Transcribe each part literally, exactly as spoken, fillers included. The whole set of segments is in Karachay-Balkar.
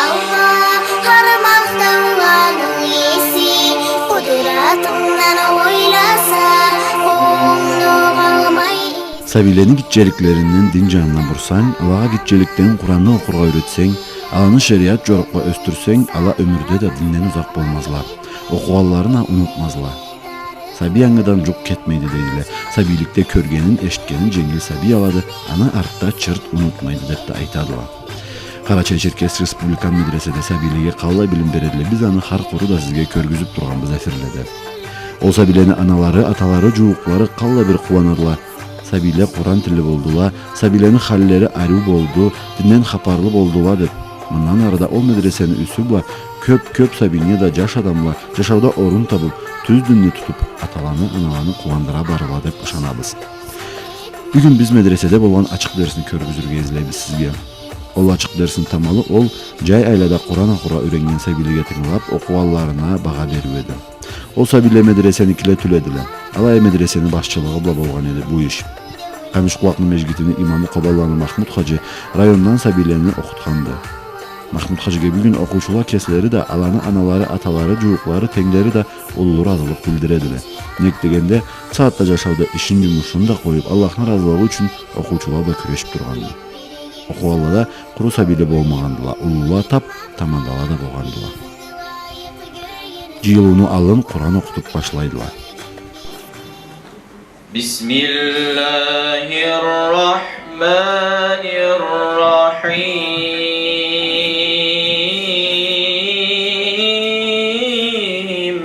Аллах, хар махтауланы иеси, къудратынгдан ойласа, къулунгну къалмай эсе. Сабийлени гитчеликлеринден дин джанына бурсанг, алагъа гитчеликден Къуранны окъургъа юретсенг, аланы шериат джорукъгъа ёсдюрсенг, ала ёмюрде да динден узакъ болмазла. Окъугъанларын а унутмазла. Сабий ангыдан джукъ кетмейди, дейдиле. Сабийликде кёргенин, эшитгенин дженгил сабий алады, аны артда чырт унутмайды, деб да айтадыла. Къарачай-Черкес Республикан медреседе сабийлеге къаллай билим бередиле, биз аны хар къуру да сизге кёргюзюб тургъанбыз эфирледе. Ол сабийлени аналары, аталары, джууукълары къаллай бир къууанадыла. Сабийле Къуран тилли болдула, сабийлени халлери ариу болду, динден хапарлы болдула, деб. Мындан ары да ол медресени юсю бла кёб-кёб сабийни да джаш адамла джашауда орун табыб, тюз динни тутуб, аталаны, аналаны къууандыра барырла деб ышанабыз. Бюгюн биз медреседе болгъан ачыкъ дерсни кёргюзюрге излейбиз сизге. Ол ачыкъ дерсни тамалы ол джай айлада Къуран окъургъа юреннген сабийлеге тынгылаб, окъугъанларына багъа бериу эди. Ол сабийле медресеникиле тюл эдиле. Алай а медресени башчылыгъы бла болгъан эди бу иш. Къамиш-Къулакъны межгитини имамы Къобанланы Махмут хаджи райондан сабийлени окъутханды. Махмут хаджиге бюгюн окъуучула кеслери да, аланы аналары, аталары, джууукълары, тенглери да уллу разылыкъ билдиредиле. Нек дегенде, бусагъатда джашауда ишин, джумушун да къоюб, Аллахны разылыгъы ючюн окъуучула бла кюрешиб тургъанды. Окъугъанла да къуру сабийле болмагъандыла, уллула, таб тамадала да болгъандыла. Джыйылыуну аллын Къуран окъутуб башлайдыла. بسم الله الرحمن الرحيم.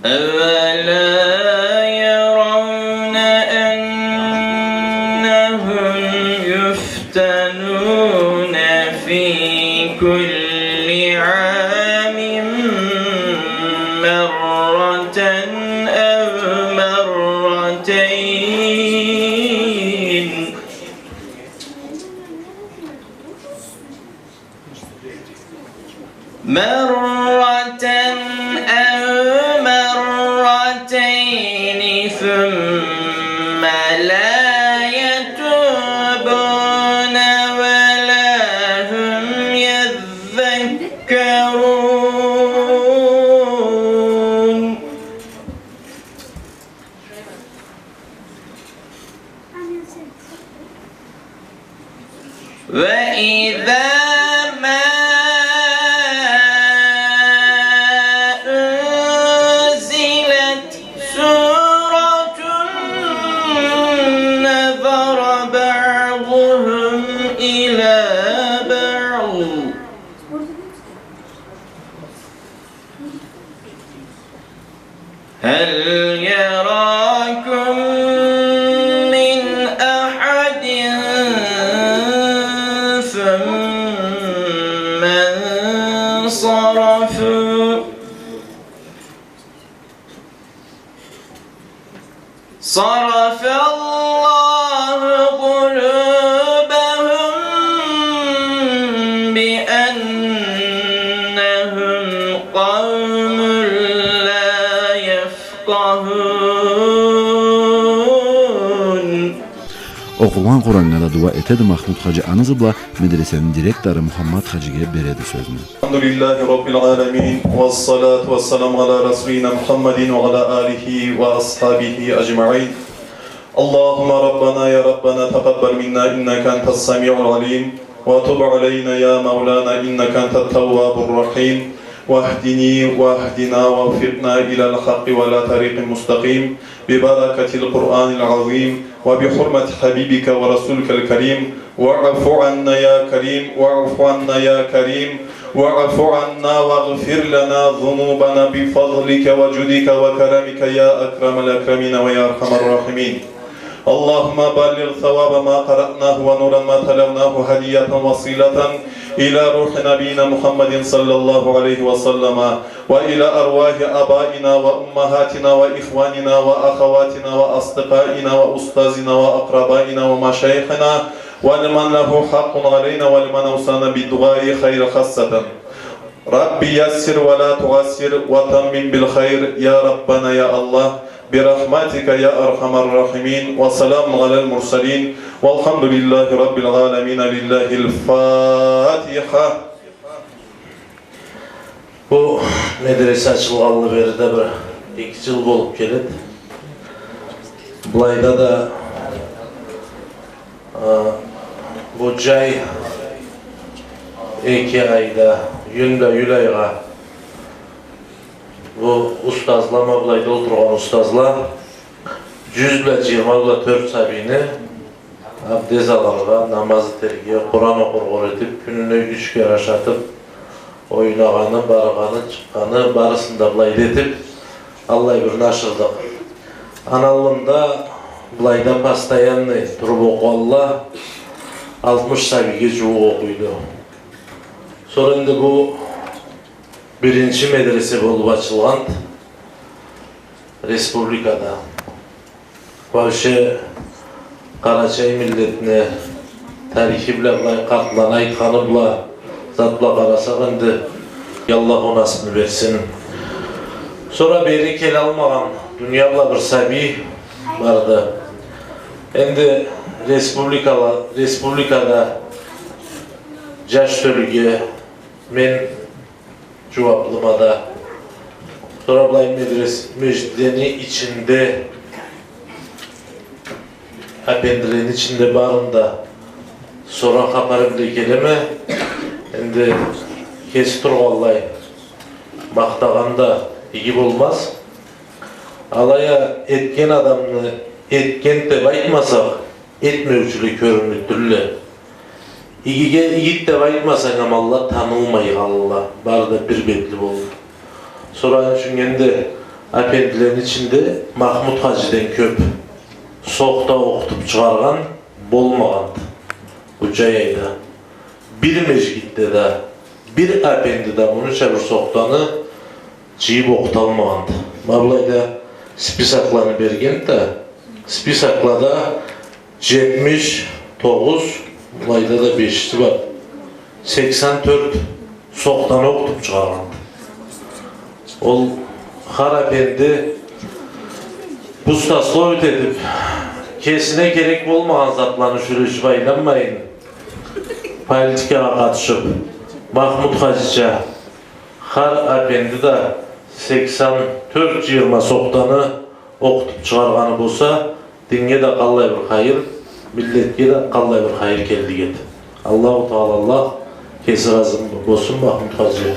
أولا يرون أنهم يفتنون في كل عام مرة أو مرتين مرة أو مرتين ثم لا يتوبون ولا هم يذكرون. وإذا ما أنزلت سورة نظر بعضهم إلى بعض هل يراكم من أحد ثم انصرفوا صرف الله قلوبهم بأنهم قوم لا يفقهون. Окъугъан Къураннга да дуа этеди Махмуд хаджи, аны ызы бла медресени директору Мухаммад хаджиге береди сёзню. الحمد لله رب العالمين، والصلاة والسلام على رسولنا محمد وعلى آله وأصحابه أجمعين. اللهم ربنا يا ربنا تقبل منا إنك أنت السميع العليم، وتب علينا يا مولانا إنك أنت التواب الرحيم، واهدني واهدنا ووفقنا إلى الحق وإلى طريق مستقيم، ببركة القرآن العظيم وبحرمة حبيبك ورسولك الكريم، واعف عنا يا كريم، واعف عنا يا كريم، واعف عنا واغفر لنا ذنوبنا بفضلك وجودك وكرمك يا أكرم الأكرمين ويا أرحم الراحمين. اللهم بلغ ثواب ما قرأناه ونورا ما تلوناه هدية وصيلة إلى روح نبينا محمد صلى الله عليه وسلم، وإلى أرواح آبائنا وأمهاتنا وإخواننا وأخواتنا وأصدقائنا وأستاذنا وأقربائنا ومشايخنا ولمن له حق علينا ولمن أوصانا بالدعاء خير خاصة. رب يسر ولا تعسر وتمم بالخير يا ربنا يا الله. برحمتك يا أرحم الراحمين. وسلام على المرسلين. والحمد لله رب العالمين. لله الفاتحة. Бу медресе ачылгъанлы бери да бир эки джыл болуб келеди. Былайда да, а, бу джай эки айда, июнь бла июль айгъа бу устазла, ма былайда олтургъан устазла, джюз бла джыйырма бла тёрт сабийни абдез алыргъа, намаз этерге, Къуран окъургъа юретиб, кюнюне юч кере ашатыб, ойнагъаны, баргъаны, чыкъгъаны, барысын да былайда этиб, аллай бирни ашырдыкъ. Аны аллында былайда постоянный туруб окъугъанла алтмыш сабийге джууукъ окъуйду. Сора энди бу биринчи медресе болуб ачылгъанды республикада. Вообще, къарачай миллетни тарихи бла, былай, къартланы айтханы бла, зат бла къарасакъ, энди Аллах насыбны берсин. Сора бери келалмагъан дуния бла бир сабий барды. Энди республикала-, республикада джаш тёлюге мен джууаблыма да. Сора былай медрес-, межгитлени ичинде, апендилени ичинде барын да сора хапар бла келеме. Энди кеси тургъанлай махтагъан да иги болмаз. Алай а этген адамны этген деб айтмасакъ, этмеучюле кёрюннюк тюлле. Игиге игит деб айтмасанг, аманла танылмай къалалла, бары да бир бетли болур. Сора аны ючюн энди апендилени ичинде Махмуд хаджиден кёб сохта окъутуб чыгъаргъан болмагъанды бу джай айда. Бир межгитде да, бир апенди да мунуча бир сохтаны джыйыб окъуталмагъанды. Ма былайда списокланы берген да, списоклада джетмиш тогъуз, былайда да бешиси бар. Сексен тёрт сохтаны окъутуб чыгъаргъанды. Ол хар апенди пустословить этиб, кесине керек болмагъан затланы сюлешиб айланмайын, политикагъа къатышыб, Махмуд хаджича, хар апенди да сексен тёрт джыйырма сохтаны окъутуб чыгъаргъаны болса, динге да къаллай бир хайыр, миллетге да къаллай бир хайыр келлик эди. Аллаху Таала, Аллах кеси разы болсун, Махмуд хаджи.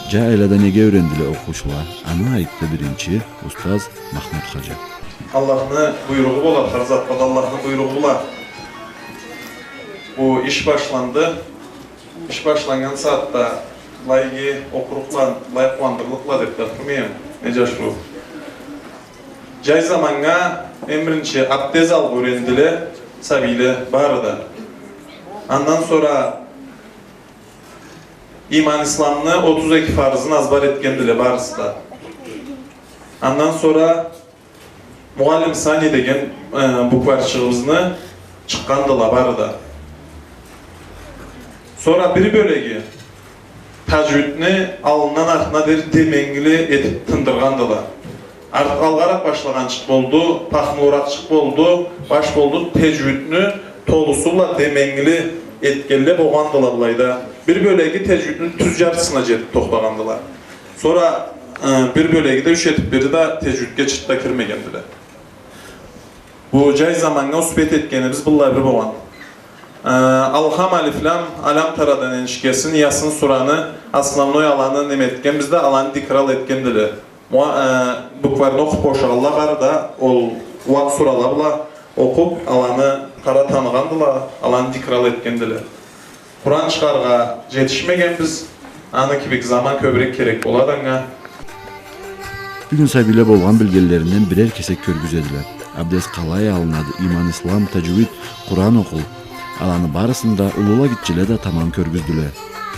Джай айлада неге юйрендиле окъуучула? Аны айтды биринчи устаз Махмуд хаджи. Аллахны буйругъу бола, хар затха да Аллахны буйругъу бола. Бу иш башланды. Иш башланнган сагъатда былай иги окъурукъла, былай къууандырлыкъла деб да турмайым, не джашырыу. Джай заманнга эм биринчи абдез алыргъа юйрендиле сабийле бары да. Андан сора иман исламны отуз эки фарызын азбар этгендиле барысы да. Андан сора Муаллим Сани деген, э, букварчыгъыбызны чыкъгъандыла бары да. Сора бир бёлеги таджвидни аллындан артына дери деменгили этиб тындыргъандыла. Арт-, алгъаракъ башлагъанчыкъ болду, пахмулуракъчыкъ болду, баш болду, таджвидни толусу бла деменгили этгенле болгъандыла былайда. Бир бёлеги таджвидни тюз джартысына джетиб тохтагъандыла. Сора, э, бир бёлеги да юч этиб бири да таджвидге чыртда кирмегендиле. Бу джай заманнга успеть этгенибиз быллай бир болгъан. Э, Алхам, Алифлам, Алям Тарадан энишгесин, Ясин сураны основной аланы неме этгенбиз да, аланы дикрал этгендиле. Муа-, э, букварны окъуб бошагъанла бары да ол уакъ сурала бла окъуб, аланы къара таныгъандыла, аланы дикрал этгендиле. Къуран чыгъаргъа джетишмегенбиз, аны кибик заман кёбюрек керек болады анга. Бюгюн сабийле болгъан билгенлеринден бирер кесек кёргюзедиле. Абдез къалай алынады, иман, ислам, таджвид, Къуран окъуу. Аланы барысын да уллула, гитчеле да тамам кёргюздюле.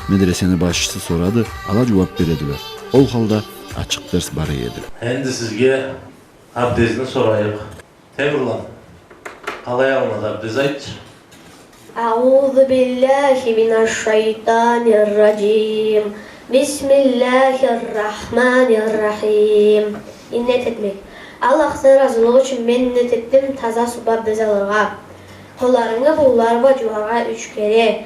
Медресени башчысы сорады, ала джууаб бередиле. Ол халда ачыкъ дерс бара эди. Энди сизге абдезни сорайыкъ. Темирлан, къалай алынады абдез, айтчы. أعوذ بالله من الشيطان الرجيم. بسم الله الرحمن الرحيم. Иннет этмек. Аллахны ыразылыгъы ючюн мен ниет этдим таза суугъа абдез алыргъа. Къолларынгы буулар бла джууаргъа юч кере.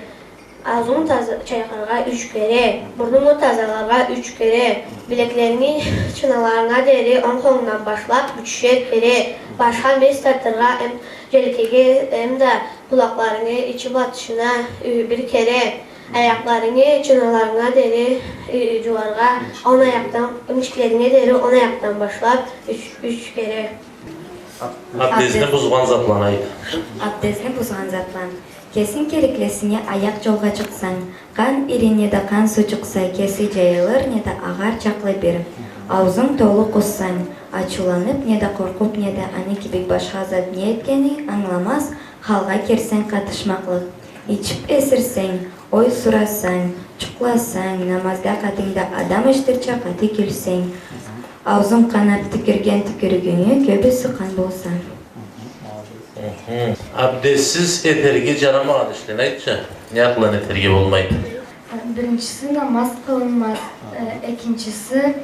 Аузунгу таза чайкъаргъа юч кере. Бурнунгу тазаларгъа юч кере. Билеклеринги чыналарынга дери онг къолунгдан башлаб ючер кере. Башха мес тартыргъа эм джелкеге, эм да къулакъларынгы ичи бла тышына, ю-, бир кере. Аякъларынгы чыналарынга дери, ю-, ю-, джууаргъа он аякъдан, инчиклеринге дери он аякъдан башлаб юч, юч кере. Абдезни бузгъан затланы айт. Абдезни бузгъан затланы. Кесинг кереклесинге аякъ джолгъа чыкъсанг, къан ирин неда къан суу чыкъса, кеси джайылыр неда агъар чакълы бир. Аузунг толу къуссанг, ачыуланыб неда къоркъуб неда аны кибик башха зат не этгенинги ангыламаз халгъа кирсенг, къатышмакълыкъ. Ичиб эсирсенг, ой сурасанг, джукъласанг, намазда къатынгда адам эшитирча къаты кюлсенг, аузунг къанаб тюкюрген тюкюрюгюнгю кёбюсю къан болса. Мхм. Абдезсиз этерге джарамагъан ишлени айтчы. Не затланы этерге болмайды? Биринчиси, намаз къылынмаз. Э, экинчиси,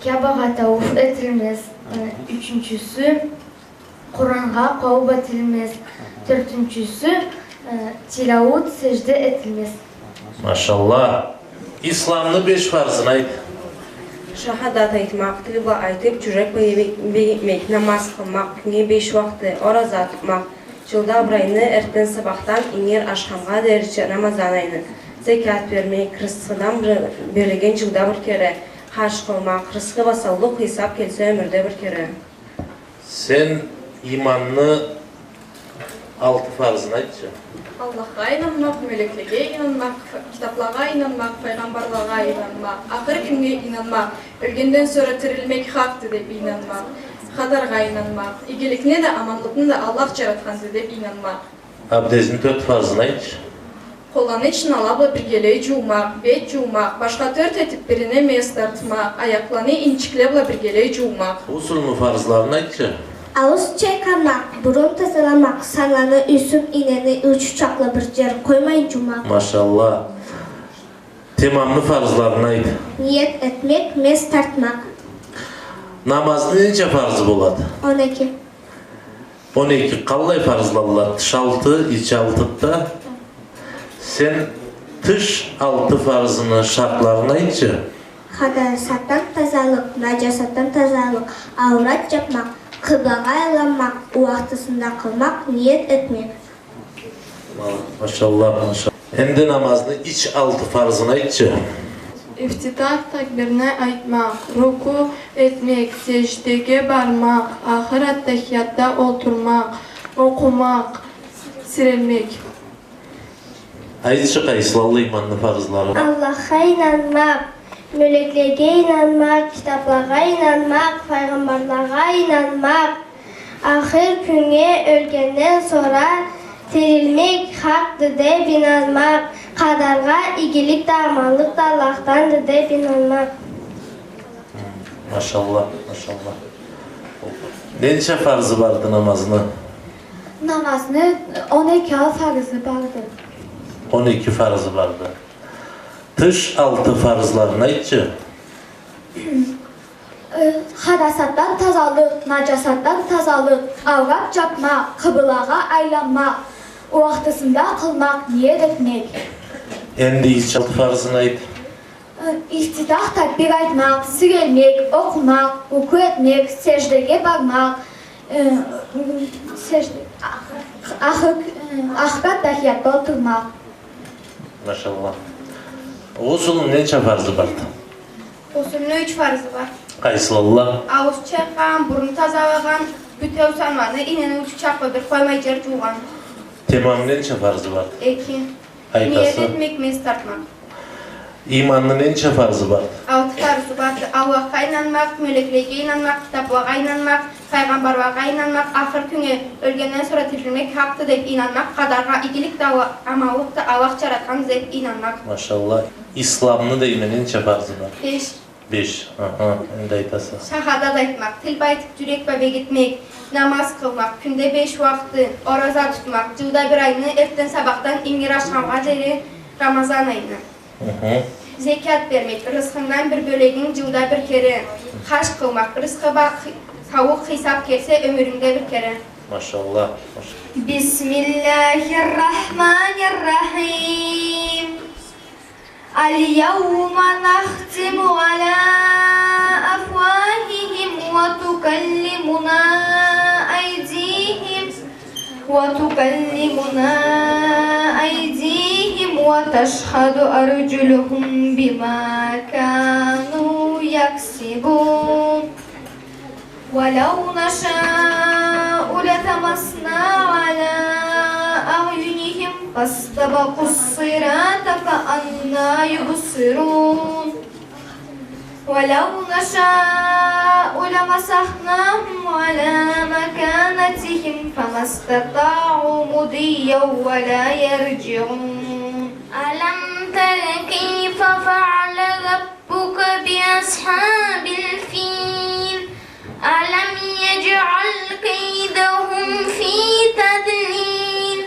Кябагъа тауф этилмез. Э, ючюнчюсю, Къураннга къол бла этилмез. Тёртюнчюсю, э, тилауут, сежде этилмез. Машаллах. Исламны беш фарзын айт. Шахадат айтмакъ, тил бла айтыб, джюрек бла бе-, бегитмек, намаз къылмакъ, кюннге беш уахты, ораза тутмакъ, джылда бир айны эртден сабахдан ингир ашхамгъа дерича Рамазан айны, зекят бермек, рысхыдан бир-, берилген джылда бир кере, хадж къылмакъ, рысхы бла саулукъ, хисаб келсе ёмюрде бир кере. Сен иманны алты фарзын айтчы. Аллахха ийнанмакъ, мёлеклеге ийнанмакъ, ф-, китаблагъа ийнанмакъ, файгъамбарлагъа ийнанмакъ, ахыр кюннге ийнанмакъ, ёлгенден сора тирилмек хакъды деб ийнанмакъ, къадаргъа ийнанмакъ, игиликни да, аманлыкъны да Аллах джаратханды деб ийнанмакъ. Абдезни тёрт фарзын айтчы. Къолланы чынала бла биргелей джуумакъ, бет джуумакъ, башха тёрт этиб бирине мес тартмакъ, аякъланы инчикле бла биргелей джуумакъ. Гъусулну фарзларын айтчы. Аууз чайкъамакъ, бурун тазаламакъ, санланы, юсюн, ийнени юч чакълы бир джер къоймай джуумакъ. Машаллах. Темамны фарзларын айт. Ниет этмек, мес тартмакъ. Намазны ненча фарзы болады? Он эки. Он эки къаллай фарзладыла? Тыш алты, ич алтыды да. Сен тыш алты фарзыны шартларын айтчы. Хадасатдан тазалыкъ, наджасатдан тазалыкъ, аурат джабмакъ, къыблагъа айланмакъ, уахтысында къылмакъ, ниет этмек. Машаллах, машаллах. Энди намазны ич алты фарзын айтчы. Ифтитах такбирни айтмакъ, руку этмек, сеждеге бармакъ, ахыр аттахиятда олтурмакъ, окъумакъ, сирелмек. Айтчы, къайсылалла иманны фарзлары? Аллахха ийнанмакъ, мёлеклеге ийнанмакъ, китаблагъа ийнанмакъ, файгъамбарлагъа ийнанмакъ, ахыр кюннге, ёлгенден сора тирилмек хакъды деб ийнанмакъ, къадаргъа, игилик да, аманлыкъ да Аллахданды деб ийнанмакъ. Машаллах, машаллах. Ненча фарзы барды намазны? Намазны он эки ал фарзы барды. Он эки фарзы барды. Тыш алты фарзларын айтчы. Э, хадасатдан тазалыкъ, наджасатдан тазалыкъ, аурат джабмакъ, къыбылагъа айланмакъ, уахтысында къылмакъ, ниет этмек. Энди ич алты фарзын айт. Э, ифтитах такбир айтмакъ, сирелмек, окъумакъ, руку этмек, сеждеге бармакъ, э, сежде-, ах-, ахыр, э, ахыр аттахиятда олтурмакъ. Машаллах. Гъусулну ненча фарзы барды? Гъусулну юч фарзы бар. Къайсылалла? Аууз чайкъагъан, бурун тазалагъан, бютеу санланы, ийнени юч чакълы бир къоймай джер джуугъан. Темамны ненча фарзы барды? Эки. Айтаса. Ниет этмек, мес тартмакъ. Иманны ненча фарзы барды? Алты фарзы барды. Аллахха ийнанмакъ, мёлеклеге ийнанмакъ, китаблагъа ийнанмакъ, файгъамбарлагъа ийнанмакъ, ахыр кюннге, ёлгенден сора тирилмек хакъды деб ийнанмакъ, къадаргъа, игилик да, аманлыкъ да Аллах джаратхан деб ийнанмакъ. Машаллах. Исламны дейме, ненча фарзы бар? Беш. Беш. Аха, энди айтаса. Шахадат айтмакъ, тил бла айтыб, джюрек бла бегитмек, намаз къылмакъ, кюнде беш уахты, ораза тутмакъ, джылда бир айны, эртден сабахдан ингир ашхамгъа дери Рамазан айны. Мхм. Зекят бермек, рысхынгдан бир бёлегин джылда бир кере, хадж къылмакъ, рысхы бла хы-, Тауукъ хисап келсе, ёмюрюнгде бир кере. Машаллах, машаллах. بسم الله الرحمن الرحيم. اليوم نختم على أفواههم وتكلمنا أيديهم، وتكلمنا أيديهم وتشهد أرجلهم بما كانوا يكسبون. ولو نشاء لطمسنا على أعينهم فاستبقوا الصراط فأنى يبصرون. ولو نشاء لمسخناهم على مكانتهم فما استطاعوا مضيا ولا يرجعون. ألم تر كيف فعل ربك بأصحاب الفيل؟ ألم يجعل كيدهم في تضليل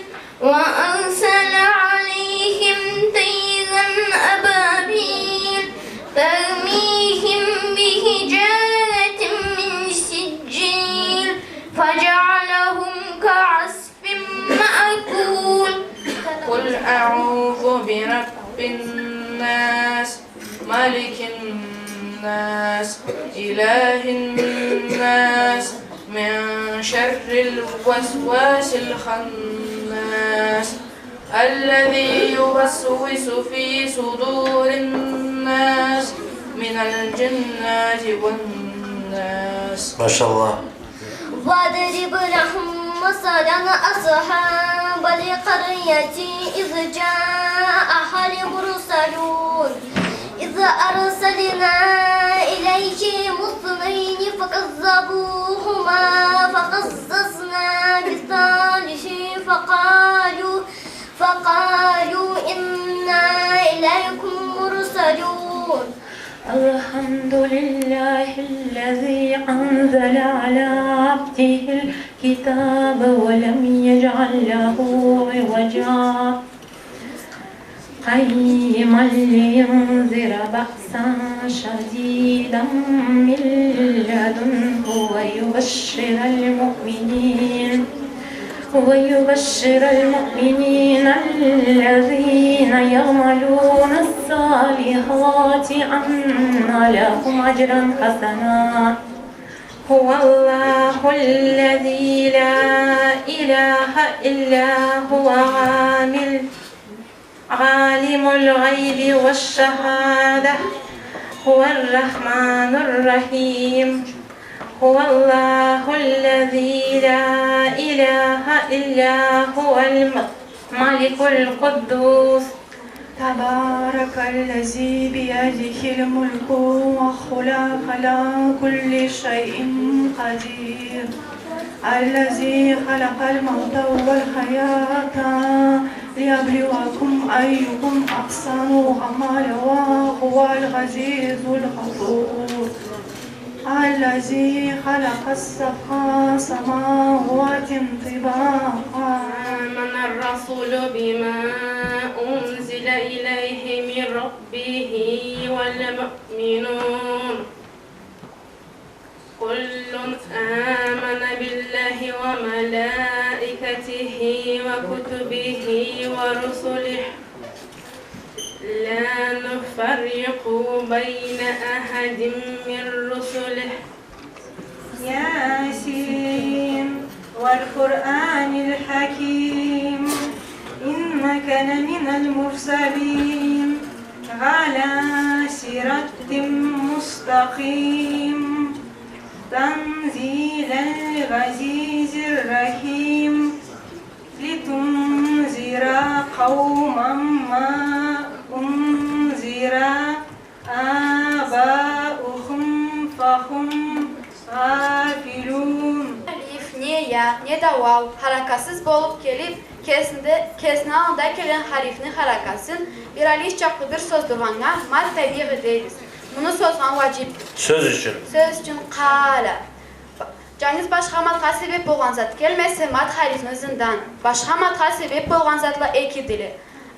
وأرسل عليهم طيرا أبابيل ترميهم بحجارة من سجيل فجعلهم كعصف مأكول. قل أعوذ برب الناس، ملك الناس، إله الناس، من شر الوسواس الخناس، الذي يوسوس في صدور الناس، من الجنة والناس. Машаллах. واضرب لهم مثلا أصحاب القرية إذ جاءها المرسلون. إذ أرسلنا إليهم اثنين فكذبوهما فعززنا بثالث فقالوا، فقالوا إنا إليكم مرسلون. الحمد لله الذي أنزل على عبده الكتاب ولم يجعل له عوجا قيما لينذر بأسا شديدا من لدنه ويبشر المؤمنين ويبشر المؤمنين الذين يعملون الصالحات أن لهم أجرا حسنا. هو الله الذي لا إله إلا هو عامل عالم الغيب والشهادة هو الرحمن الرحيم. هو الله الذي لا إله إلا هو الملك القدوس. تبارك الذي بيده الملك وهو على كل شيء قدير. الذي خلق الموت والحياة ليبلوكم أيكم أحسن عملا وهو العزيز الغفور. الذي خلق سبع سماوات طباقا. آمن الرسول بما أنزل إليه من ربه والمؤمنون. كل آمن بالله وملائكته وكتبه ورسله لا نفرق بين أحد من رسله. ياسين والقرآن الحكيم إنك لمن المرسلين على صراط مستقيم تنزيل العزيز الرحيم لتنذر قوما ما أنذر آباؤهم فهم غافلون. Алиф не я, не да вау, харакасыз болуб келиб, кесинде, кесини аллында келген харифни харакасын бир алифча къудур созду, анга мад табигъи дейбиз. Муну созгъан уаджиб. Сёз ючюн. Сёз ючюн къала. Джангыз башха мадха себеб болгъан зат келмесе, мад харифни ызындан. Башха мадха себеб болгъан затла экидиле.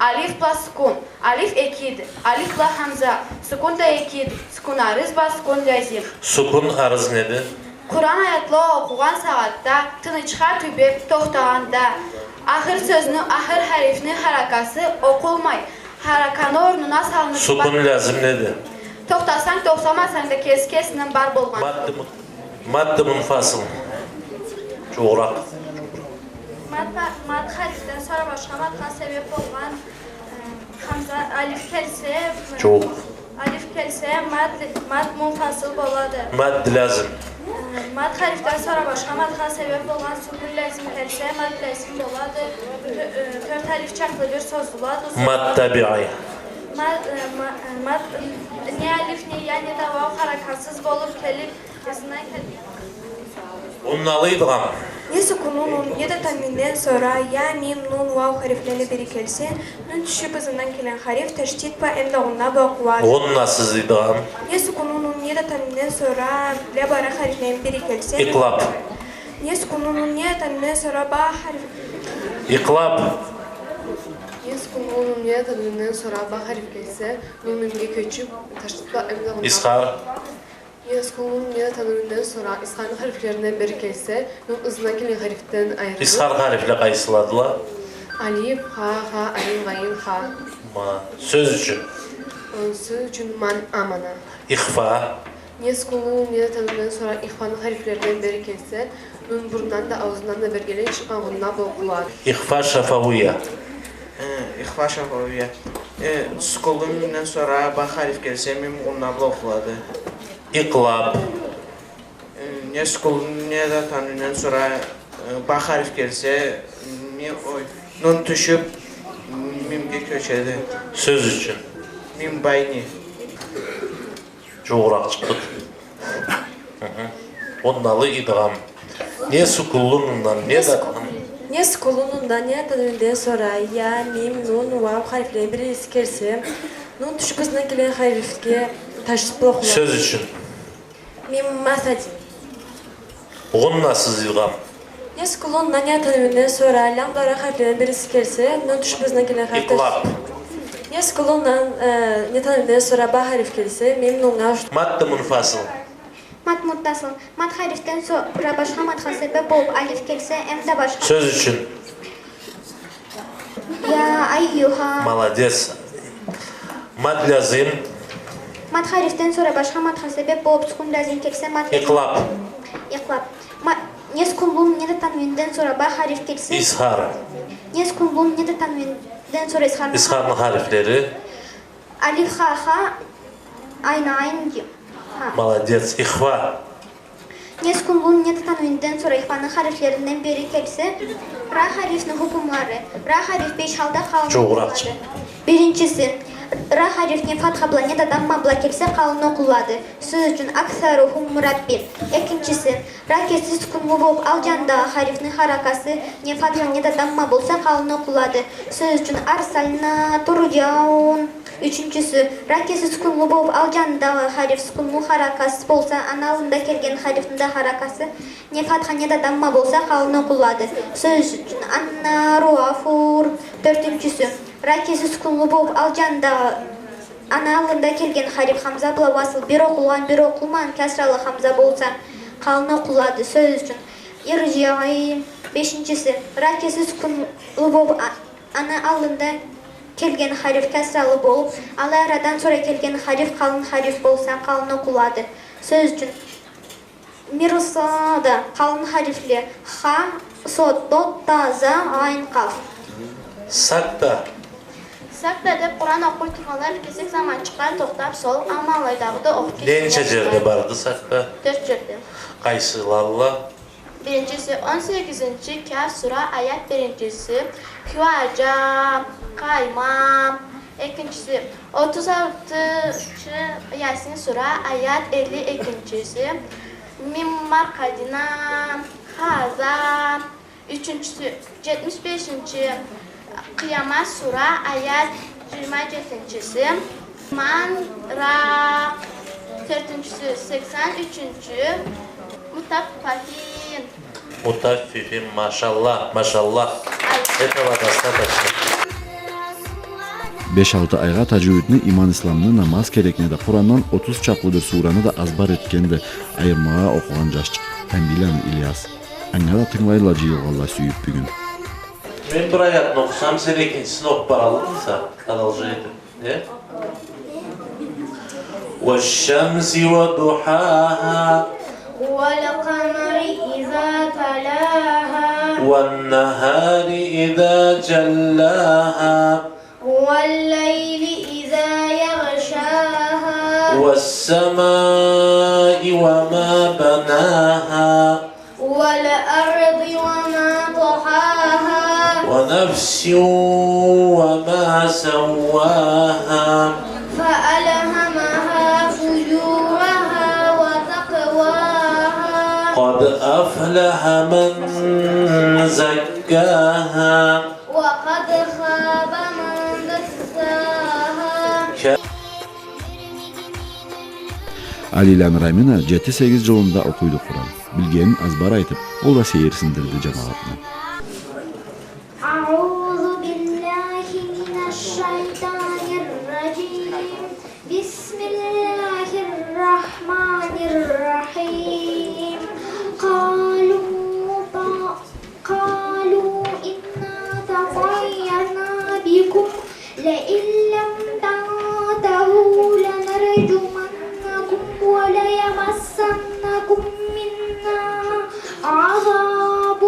Алиф бла сукун. Алиф экиди. Алиф бла хамза. Сукун да экиди. Сукун арыз бла сукун лязим. Сукун арыз неди? Къуран аятла окъугъан сагъатда тынычха тюбеб тохтагъанда, ахыр сёзню, ахыр харифни харакасы окъулмай, хараканы орнуна салыныб... Сукун лязим неди? Тохтасанг, тохтамасанг да, кеси-кесинден бар болгъан. Мадды му-, мадды мунфасыл. Джууугъуракъ. Мад, мад харифден сора башха мадха себеб болгъан, э, хамза, алиф келсе, джууукъ. Алиф келсе, мад, мад мунфасыл болады. Мад лязим. Э, мад харифден сора башха мадха себеб болгъан сукун лязим келсе, мад лязим болады. Тё-, э, тёрт алиф чакълы бир созулады. Мад табиъий. Мад, э, ма-, э, мад, э, не алиф, не я, не да вау харакасыз болуб келиб, ызына келиб. Гъунналы идгъам. Не сукунлу нун, не да танвинден сора я, мим, нун, вау харифлени бири келсе, нун тюшюб ызындан келген хариф ташдид бла эмда гъунна бла окъулады. Гъуннасыз идгъам. Не сукунлу нун, не да танвинден сора ля бла ра харифлени бири келсе. Икълаб. Не сукунлу нун, не да танвинден сора ба хариф. Икълаб. Не сукунлу нун, не да танвинден сора ба хариф келсе, нун мимге кёчюб, ташдид бла эмда гъунна. Изхар. Не сукунлу нун, не да танвинден сора изхарны харифлеринден бири келсе, нун ызындан келген харифден айырылыб. Изхар харифле къайсыладыла? Алиф, ха, ха, айн, гъайн, ха. Ма, сёз ючюн. Э, сёз ючюн ман, амана. Ихфа. Не сукунлу нун, не да танвинден сора ихфаны харифлеринден бири келсе, нун бурнундан да, ауузундан да биргелей чыкъгъан гъунна бла окъулады. Ихфа шафауия. Э, ихфа шафауия. Э, сукунлу нунден сора ба хариф келсе, мим гъунна бла окъулады. Икълаб. Э, не сукунлу нун, не да танвинден сора, э, ба хариф келсе, ми-, ой, нун тюшюб, мимге кёчеди. Сёз ючюн. Мим байни. Джууугъуракъ чыкъдыкъ. Хы-хы. Гъунналы идгъам. Не сукунлу нундан, не да... Не сукунлу нундан, не да танвинден сора я, мим, нун, вау харифлени бириси келсе, нун тюшюб ызындан келген харифге ташдид бла окъулады. Сёз ючюн. Мим масади. Гъуннасыз идгъам. Не сукунлу нундан, не да танвинден сора лям бла ра харифлени бириси келсе, нун тюшюб ызындан келген хариф... Икълаб. Не сукунлу нундан, э, не да танвинден сора ба хариф келсе, мим нуннга ауш... Мадды мунфасыл. Мад муттасыл. Мад харифден сора башха мадха себеб болуб алиф келсе, эмда башха. Сёз ючюн. Я айюха. Молодец. Мад лязим. Мад харифден сора башха мадха себеб болуб сукун лязим келсе, мад лязим. Икълаб. Икълаб. Ма-, не сукунлу нун, не да танвинден сора ба хариф келсе. Изхар. Не сукунлу нун, не да танвинден сора изхарны... Изхарны харифлери. Алиф, ха, ха, айн, айн, ха. Молодец. Ихфа. Не сукунлу нун, не да танвинден сора ихфаны харифлеринден бири келсе, ра харифни хукмулары. Ра хариф беш халда къалын окъулады. Джууугъуракъ чыкъ. Биринчиси, ра хариф не фатха бла, не да дамма бла келсе, къалын окъулады. Сёз ючюн, аксарухум мураббин. Экинчиси, ра кеси сукунлу болуб, ал джанындагъы харифни харакасы не фатха, не да дамма болса, къалын окъулады. Сёз ючюн, арсална турджаун. Ючюнчюсю, ра кеси сукунлу болуб, ал джанындагъы хариф сукунлу харакасыз болса, аны аллында келген харифни да харакасы не фатха, не да дамма болса, къалын окъулады. Сёз ючюн, аннару афур. Тёртюнчюсю, ра кеси сукунлу болуб, ал джанындагъы, аны аллында келген хариф хамза бла васл, бир окъулгъан, бир окъулмагъан кясралы хамза болса, къалын окъулады. Сёз ючюн, ирджиъи. Бешинчиси, ра кеси сукунлу болуб, а-, аны аллында келген хариф кясралы болуб, алай радан сора келген хариф къалын хариф болса, къалын окъулады. Сёз ючюн, мирсада, къалын харифле, ха, сод, дод, та, за, гъайн, къаф. Сакта. Сакта деб Къуран окъуй тургъанла бир кесек заманчыкъгъа тохтаб, сол, амма алайдагъыда окъуб кетгенле. Ненча джерде барды сакта? Тёрт джерде. Къайсыладыла? Биринчиси, он сегизинчи Кяф сура, аят биринчиси, Кюаджа, къаймам. Экинчиси, отуз алтынчы Ясин сура, аят элли экинчиси, Мим маркадина, Хаза. Ючюнчюсю, джетмиш бешинчи Къыямат сура, аят джыйырма джетинчиси, Ман ракъ. Тёртюнчюсю, сексен ючюнчю Мутаффифин. Мутаффифин, машаллах, машаллах. Ай. Этого достаточно. Беш-алты айгъа таджуидни, иман-исламны, намаз керекни да, Къурандан отуз чакълы бир сураны да азбар этгенди айырмагъа окъугъан джашчыкъ Тамбийланы Ильяс. Анга да тынгылайла джыйылгъанла сюйюп бюгюн. Мен бир аятны окъусам, сен экинчисин окъуп бараллыкъмыса, продолжение этип, э? والشمس وضحاها. والقمر إذا تلاها. والنهار إذا جلاها. والليل إذا يغشاها. والسماء وما بناها. والأرض وما طحاها. ونفس وما سواها. فألهمها فجورها وتقواها. قد أفلح من زكاها. وقد خاب من دساها. Алийланы Рамина джети-сегиз джылында окъуйду Къуран. Билгенин азбар айтып, ол да сейирсиндирди джамагъатны. أعوذ بالله من الشيطان الرجيم. بسم الله الرحمن الرحيم. قالوا ط- قالوا إنا تطيرنا بكم لئن لم تنتهوا لنرجمنكم وليمسنكم منا عذاب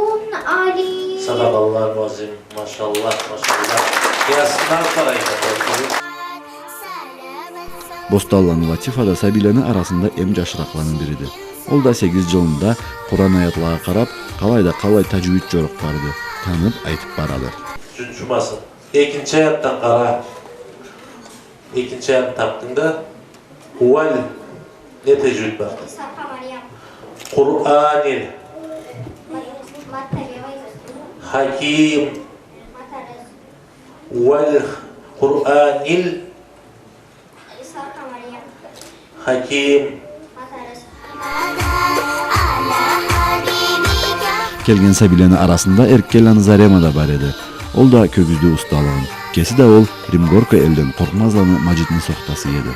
أليم. صدق الله العظيم. Машаллах, машаллах. Джазсынла, къарайыкъ. Бостанланы Латифа да сабийлени арасында эм джашыракъланы бириди. Ол да сегиз джылында Къуран аятлагъа къарап, къалай да къалай таджуид джорукъ барды, танып, айтып барады. Джунчумасын. Экинчи аятдан къара. Экинчи аятны тапдынг да. Уаль. Не таджуид бар? Исхакъ Мариям. Къуранил. Ма-, Матта Бевай. Хаким. Матарес. Уаль Къуранил. Исхакъ Мариям. Хаким. Матарес. Келген сабийлени арасында Эркенланы Зарема да бар эди. Ол да кёргюзтдю усталыгъын. Кеси да ол Римгорка элден Къоркъмазланы Маджитни сохтасы эди.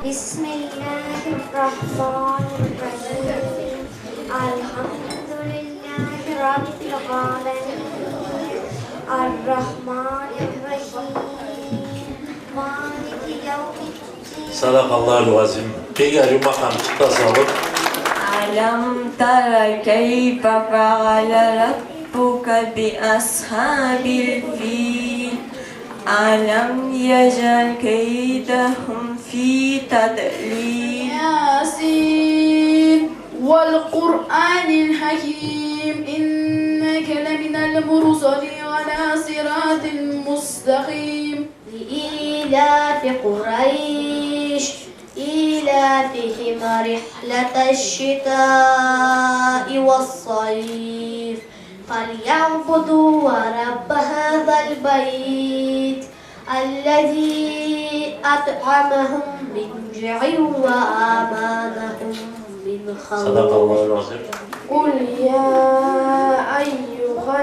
بسم الله الرحمن الرحيم. الحمد لله رب العالمين. الرحمن الرحيم. مالك يوم الدين. صدق الله العظيم. Бек ариу макъамчыкъ да салып. ألم تر كيف فعل ربك بأصحاب الفيل. ألم يجعل كيدهم في تضليل. ياسين والقرآن الحكيم إنك لمن المرسلين على صراط مستقيم. لإيلاف قريش إيلافهم رحلة الشتاء والصيف فليعبدوا رب هذا البيت الذي أطعمهم من جوع وآمنهم من خوف. صدق الله العظيم. قل يا أيها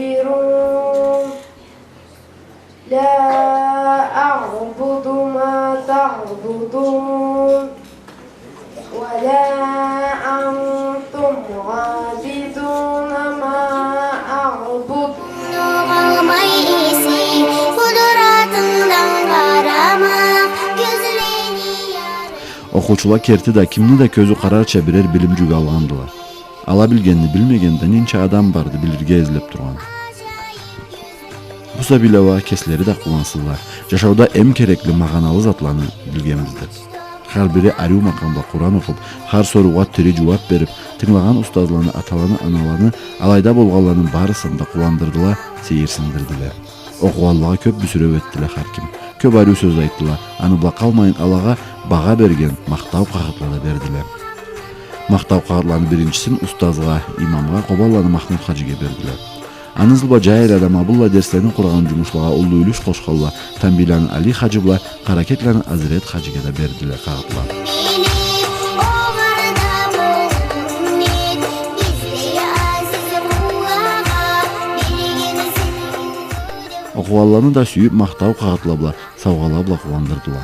الكافرون. لا أعبد ما تعبدون ولا أنتم عابدون ما أعبد. Окъуучула керти да, кимни да кёзю къарарча бирер билим джюк алгъандыла. Ала билгенни билмеген да ненча адам барды билирге излеп тургъан. Бу сабийле уа кеслери да къууансызла, джашауда эм керекли, магъаналы затланы билгенбиз деп. Хар бири ариу макъамда Къуран окъуп, хар соруугъа тири джууап берип, тынгылагъан устазланы, аталаны, аналаны, алайда болгъанланы барысын да къууандырдыла, сейирсиндирдиле. Окъугъанлагъа кёп бюсюреу этдиле хар ким. Кёп ариу сёз айтдыла. Аны бла къалмайын, алагъа багъа берген махтау къагъытла да бердиле. Махтау къагъытланы биринчисин устазгъа, имамгъа, Къобанланы Махмуд хаджиге бердиле. Аны ызы бла джай арада ма быллай дерслени къурагъан джумушлагъа уллу юлюш къошханла Тамбийланы Али хаджи бла Къаракетланы Азрет хаджиге да бердиле къагъытла. Окъугъанланы да сюйюп, махтау къагъытла бла, саугъала бла къууандырдыла.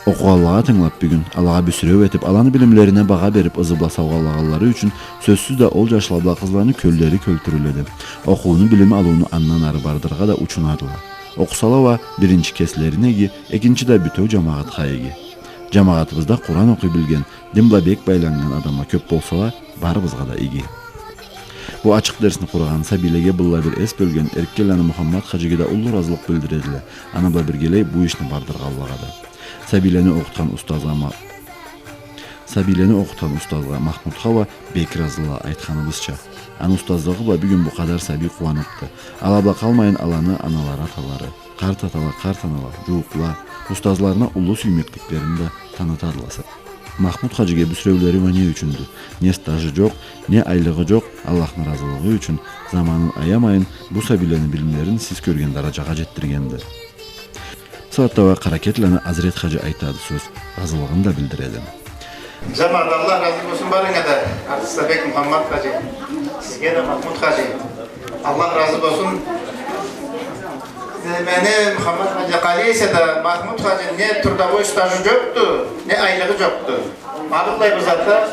Окъугъанлагъа тынгылап бюгюн, алагъа бюсюреу этип, аланы билимлерине багъа берип, ызы бла саугъалагъанлары ючюн, сёзсюз да, ол джашла бла къызланы кёллери кёлтюрюледи. Окъууну, билим алыуну андан ары бардырыргъа да учунадыла. Окъусала уа, биринчи кеслерине иги, экинчи да бютеу джамагъатха иги. Джамагъатыбызда Къуран окъуй билген, дин бла бек байланнган адамла кёп болсала, барыбызгъа да иги. Бу ачыкъ дерсни къурагъан, сабийлеге быллай бир эс бёлген Эрккенланы Мухаммат хаджиге да уллу ыразылыкъ билдиредиле, аны бла биргелей бу ишни бардыргъанлагъа да. Сабийлени окъутхан устазгъа Ма-, сабийлени окъутхан устазгъа Махмутха уа бек ыразыла, айтханыбызча. Аны устазлыгъы бла бюгюн бу къадар сабий къууаныкъды. Ала бла къалмайын аланы аналары, аталары, къарт атала, къарт анала, джууукъла, устазларына уллу сюймекликлерин да танытадыла. Махмут хаджиге бюсюреулери уа не ючюндю? Не стажы джокъ, не айлыгъы джокъ, Аллахны ыразылыгъы ючюн, заманын аямайын, бу сабийлени билимлерин сиз кёрген дараджагъа джетдиргенди. Сагъатда уа Къаракетланы Азрет хаджи айтады сёз, ыразылыгъын да билдиреди. Джамагъат, Аллах разы болсун барыгъызгъа да, Арсабек, Мухаммат хаджи, сизге да, Махмут хаджи. Аллах разы болсун. Э, мени Мухаммат хаджи къалай эсе да, Махмут хаджи не трудовой стажы джокъду, не айлыгъы джокъду. Ма быллай бир затда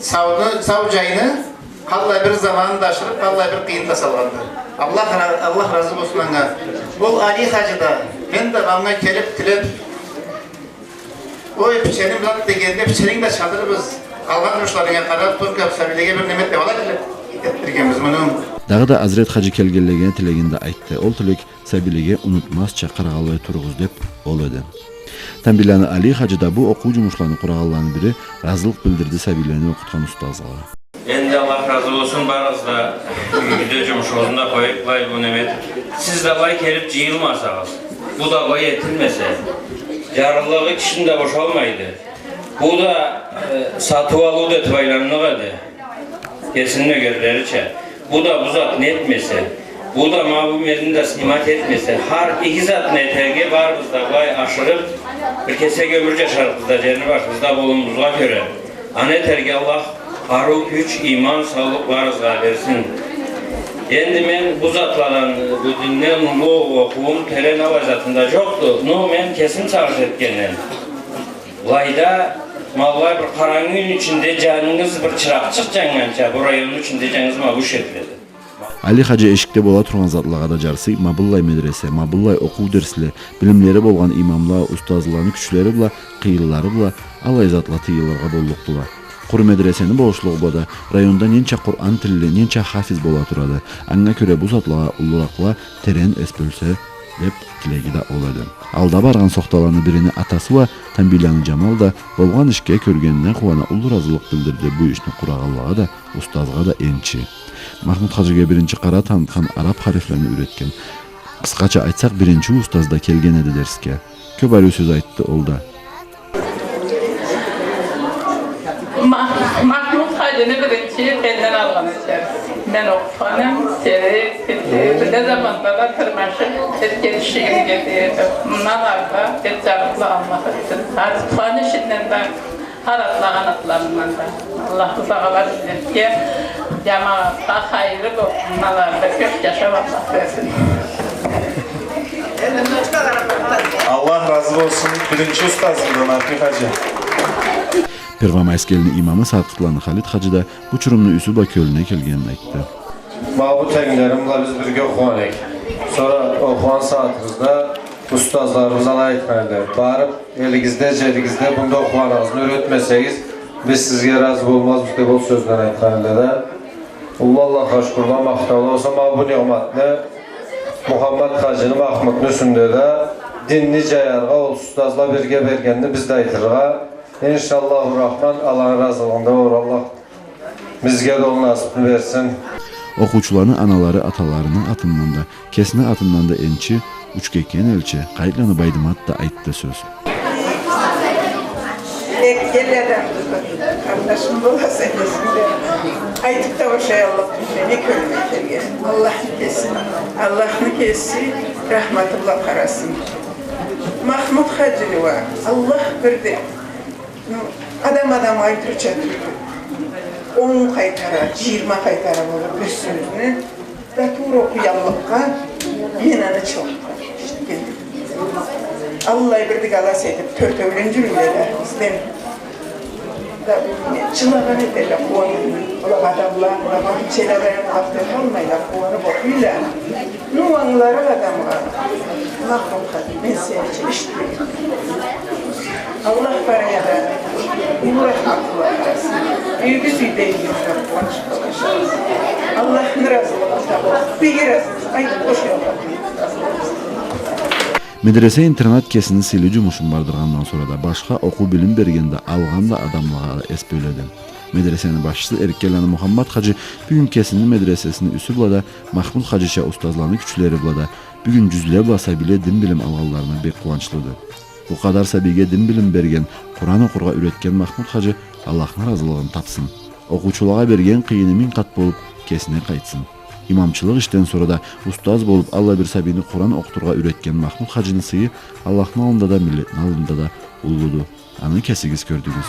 сауну, сау джайны, къаллай бир заманын да ашырып, къаллай бир къыйын да салгъанды. Аллах ра-, Аллах разы болсун анга. Ол Али хаджи да, мен да анга келип, тилеп, ой, пиченим зат дегенде, пиченинг да чалырбыз. Къалгъан джумушларынга къарап, только сабийлеге бир неме этип алайыкъ деп этдиргенбиз муну. Дагъыда Азрет хаджи келгенлеге тилегин да айтды. Ол тилек сабийлеге унутмазча къарагъанлай туругъуз деп ол эди. Тамбийланы Али хаджи да бу окъуу джумушланы къурагъанланы бири, ыразылыкъ билдирди сабийлени окъутхан устазгъа. Энди Аллах разы болсун, барыгъыз да юйде джумушугъузну да къоюп, былай бу неме этип, сиз да былай келип джыйылмасагъыз, бу да былай этилмесе, джарлылыгъы кишини да бошалмайды. Бу да, э, сатыу-алыу да этип айланныкъ эди. Кесини нёгерлерича. Бу да бу затны этмесе, бу да ма бу мени да снимать этмесе, хар иги затны этерге барыбыз да былай ашырып, бир кесек ёмюр джашарыкъбыз да, джерни башыбызда болугъаныбызгъа кёре. Аны этерге Аллах къарыу, кюч, иман, саулукъ барыгъызгъа берсин. Энди мен бу затладан, бу динден уллу окъууум, терен алай затым да джокъду, но мен кесим сагъыш этгенден, былайда, ма былай бир къарангы юйню ичинде джангыз бир чыракъчыкъ джаннганча, бу районну ичинде джангыз ма бу шекледи. Али хаджи эшикде бола тургъан затлагъа да джарсый, ма быллай медресе, ма быллай окъуу дерсле, билимлери болгъан имамла, устазланы кючлери бла, къыйынлары бла, аллай затла тыйылыргъа боллукъдула. Къуру медресени болушлугъу бла да, районда ненча Къуран тилли, ненча хафиз бола турады. Анга кёре бу затлагъа уллуракъла терен эс бёлсе, деп тилеги да ол эди. Алда баргъан сохталаны бирини атасы уа, Тамбийланы Джамал да, болгъан ишге кёргенине къууана, уллу ыразылыкъ билдирди бу ишни къурагъанлагъа да, устазгъа да энчи. Махмут хаджиге биринчи къарау танытхан араб харифлени юретген, къысхача айтсакъ, биринчи устаз да келген эди дерсге. Кёп ариу сёз айтды ол да. Мах-, Махмут хаджини биринчи менден алгъан этерсиз. Мен окъугъаным, сери, бир да заманда да тырмашып, этген ишигизге дейди. Мындан ары да бек джарыкъла Аллах этсин. Хар тутхан ишинден да, хар атлагъан атларындан да. Аллаху Тагъала сизге, джамагъатха хайырлы болуп, мындан ары да кёп джашау Аллах берсин. Аллах разы болсун, биринчи устазымдан, Арпи хаджи. Первомайск элни имамы Саркъытланы Халит хаджи да бу чурумну юсю бла кёлюне келгенин айтды. Ма бу тенглерим бла биз бирге окъугъан эдик. Сора окъугъан сагъатыбызда устазларыбыз алай айтхан эди: барып, элигизде, джеригизде мында окъугъаныгъызны юретмесегиз, биз сизге разы болмазбыз, деп, ол сёзлени айтхан эди да. Уллу Аллахха шукурла, махтаула болсун, ма бу ниъматны Мухаммат хаджини, Махмутну юсюнде да, динни джаяргъа ол устазла бирге бергенни биз да айтыргъа. Иншаллаху Рахман, Аллахны разылыгъында болур, Аллах бизге да ол насыпны берсин. Окъуучуланы аналары аталарыны атындан да, кесини атындан да энчи Учкекен элчи Къайытланы Байдымат да айтды сёз. Бек кел адамды, къарнашым боласа, кесинг да. Айтып да бошаяллыкъ тюлме, не кёлюме келген. Аллахны кеси, Аллахны кеси рахматы бла къарасын. Махмут хаджини уа Аллах бирди. Ну, адам адамгъа айтырча тюлдю. Он къайтара, джыйырма къайтара болур бир сёзню. Да туура окъуяллыкъгъа мен аны чыгъып Аллай бир дыгалас этип, тёртеулен джюрюйле да, бизден. Да, джылагъан этелле, къууанып. Адамла, адамла, чела даянып, къууанып окъуйла. Ну, ангыларыкъ адамгъа, махрум къатын, мен сени ичинде ишитмегенме. Аллах барына да уллу рахматы бла къарасын. Юйюгюз юйдей юйюгюз къууанч болажакъ. Аллахны разылыгъын табыгъыз. Бек разы, айтып къошалмайма. Медресе-интернат кесини сыйлы джумушун бардыргъандан сора да, башха окъуу-билим берген да, алгъан да адамлагъа эс бёледи. Медресени башчысы Эркенланы Мухаммат хаджи бюгюн кесини медресесини юсю бла да, Махмут хаджича устазланы кючлери бла да, бюгюн джюзле бла сабийле дин билим алгъанларына бек къууанчлыды. Бу къадар сабийге дин билим берген, Къуран окъургъа юретген Махмут хаджи Аллахны разылыгъын тапсын. Окъуучулагъа берген къыйыны минг къат болуп, кесине къайтсын. Имамчылыкъ ишден сора да устаз болуп, аллай бир сабийни Къуран окъутургъа юретген Махмут хаджини сыйы Аллахны аллында да, миллетни аллында да уллуду. Аны кесигиз кёрдюгюз.